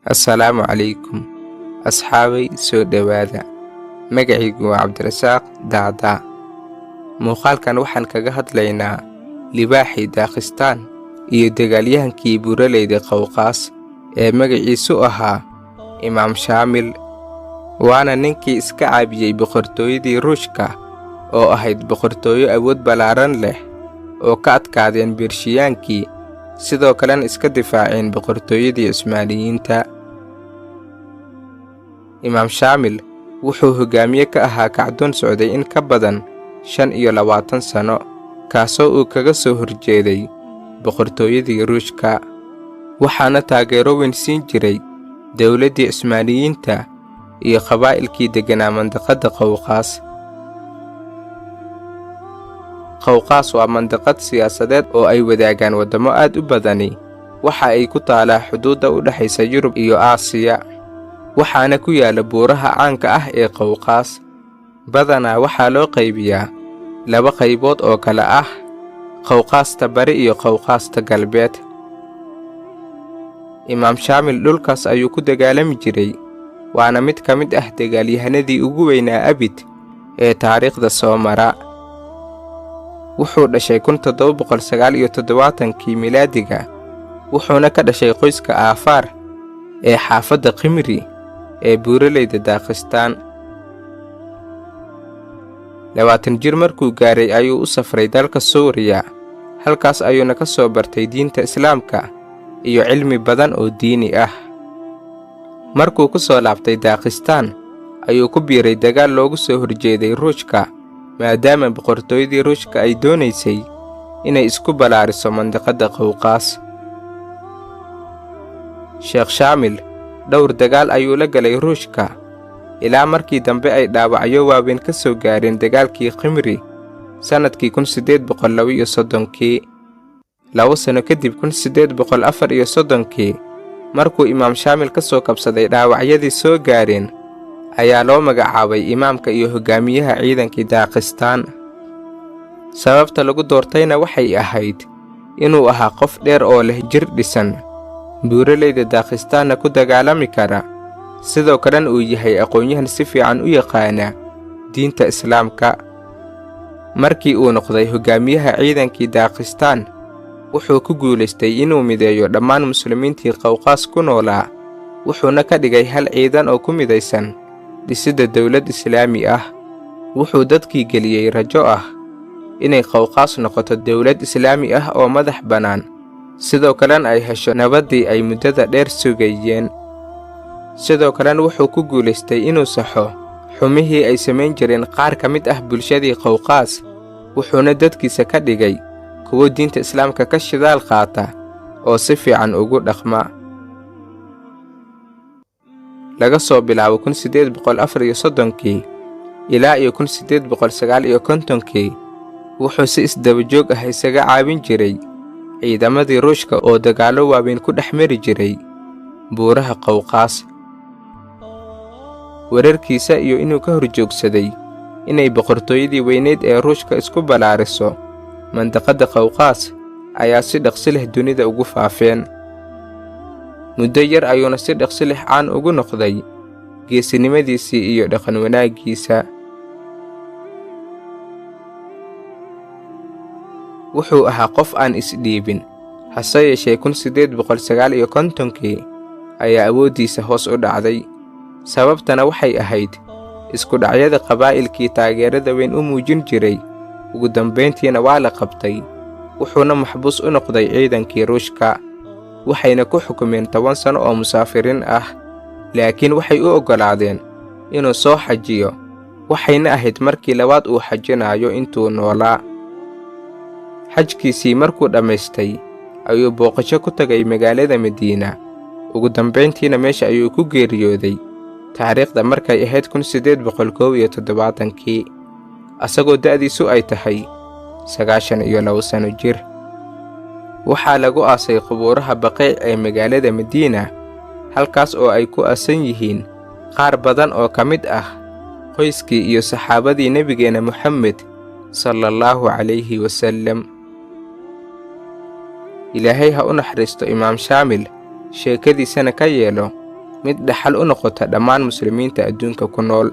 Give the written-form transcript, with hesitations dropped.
Assalaamu calaykum asxaabay, soo dhowaada. Magacaygu waa Cabdirasaaq Daadaa. Muuqaalkan waxaan kaga hadlaynaa libaaxii Daaqistaan iyo dagaalyahankii buuraleyda Qowqaas ee magaciisu ahaa Imaam Shaamil, waana ninkii iska caabiyey boqortooyadii Ruushka oo ahayd boqortooyo awood ballaaran leh oo ka adkaadeen Beershiyaankii, sidoo kalena iska difaaceen boqortooyadii Cusmaaniyiinta. Imaam Shaamil wuxuu hoggaamiye ka ahaa kacdoon socday in ka badan 25 sano, kaasoo uu kaga soo horjeeday boqortooyadii Ruushka, waxaana taageero weyn siin jiray dowladdii Cusmaaniyiinta iyo qabaa'ilkii degganaa mandaqadda Qowqaas. Qowqaas waa mandaqad siyaasadeed oo ay wadaagaan waddamo aad u badani. Waxa ay ku taalaa xuduudda u dhexaysa Yurub iyo Aasiya, waxaana ku yaalla buuraha caanka ah ee Qowqaas. Badanaa waxaa loo qaybiyaa laba qaybood oo kala ah Qowqaasta Bari iyo Qowqaasta Galbeed. Imaam Shaamil dhulkaas ayuu ku dagaalami jiray, waana mid ka mid ah dagaalyahanadii ugu weynaa abid ee taariikhda soo mara. Wuxuu dhashay 1779-kii milaadiga, wuxuuna ka dhashay qoyska Aafaar ee xaafadda Khimri ee buuraleyda Daaqistaan. 20 jir markuu gaaray ayuu u safray dalka Suuriya, halkaas ayuuna ka soo bartay diinta Islaamka iyo cilmi badan oo diini ah. Markuu ku soo laabtay Daaqistaan ayuu ku biiray dagaal loogu soo horjeeday Ruushka, maadaama boqortooyadii Ruushka ay doonaysay inay isku ballaariso mandiqadda Qowqaas. Sheekh Shaamil dhowr dagaal ayuu la galay Ruushka, ilaa markii dambe ay dhaawacyo waaweyn ka soo gaareen dagaalkii Khimri sannadkii 1832-kii. 2 sano kadib, 1834-kii, markuu Imaam Shaamil ka soo kabsaday dhaawacyadii soo gaareen, ayaa loo magacaabay imaamka iyo hoggaamiyaha ciidankii Daaqistaan. Sababta lagu doortayna waxay ahayd inuu ahaa qof dheer oo leh jir dhisan, buuraleyda Daaqistaanna ku dagaalami kara, sidoo kalena uu yahay aqoon-yahan si fiican u yaqaana diinta Islaamka. Markii uu noqday hoggaamiyaha ciidankii Daaqistaan, wuxuu ku guulaystay inuu mideeyo dhammaan muslimiintii Qowqaas ku noolaa, wuxuuna ka dhigay hal ciidan oo ku midaysan dhisidda dowlad islaami ah. Wuxuu dadkii geliyey rajo ah inay Qowqaas noqoto dowlad islaami ah oo madax bannaan, sidoo kalena ay hesho nabaddii ay muddada dheer sugayeen. Sidoo kalena wuxuu ku guulaystay inuu saxo xumihii ay samayn jireen qaar ka mid ah bulshadii Qowqaas, wuxuuna dadkiisa ka dhigay kuwo diinta Islaamka ka shidaal qaata oo si fiican ugu dhaqma. Laga soo bilaabo 1834-kii ilaa iyo 1859-kii, wuxuu si isdaba joog ah isaga caawin jiray ciidamadii Ruushka oo dagaallo waaweyn ku dhex mari jiray buuraha Qowqaas. Wararkiisa iyo inuu ka horjoogsaday inay boqortooyadii weyneyd ee Ruushka isku ballaariso mandaqadda Qowqaas ayaa si dhaqsi leh dunida ugu faafeen. Muddo yar ayuuna si dhaqsi leh caan ugu noqday geesinimadiisii iyo dhaqan wanaaggiisa. Wuxuu ahaa qof aan isdhiibin, hase yeeshee 1859-kii ayaa awooddiisa hoos u dhacday. Sababtana waxay ahayd isku dhacyada qabaa'ilkii taageerada weyn u muujin jiray. Ugu dambayntiina waa la qabtay, wuxuuna maxbuus u noqday ciidankii Ruushka, waxayna ku xukumeen 10 sano oo musaafiriin ah, laakiin waxay u oggolaadeen inuu soo xajiyo, waxayna ahayd markii labaad uu xajinayo intuu noolaa. Xajkiisii markuu dhammaystay ayuu booqasho ku tagay magaalada Madiina. Ugu dambayntiina meesha ayuu ku geeriyooday taariikhda markay ahayd 1871-kii, asagoo da'diisu ay tahay 92 sano jir. Waxaa lagu aasay qubuuraha Baqiic ee magaalada Madiina, halkaas oo ay ku aasan yihiin qaar badan oo ka mid ah qoyskii iyo saxaabadii nebigeenna Muxamed sallallahu calayhi wasallam. Ilaahay ha u naxariisto Imaam Shaamil, sheekadiisana ka yeelo mid dhaxal u noqota dhammaan muslimiinta adduunka ku nool.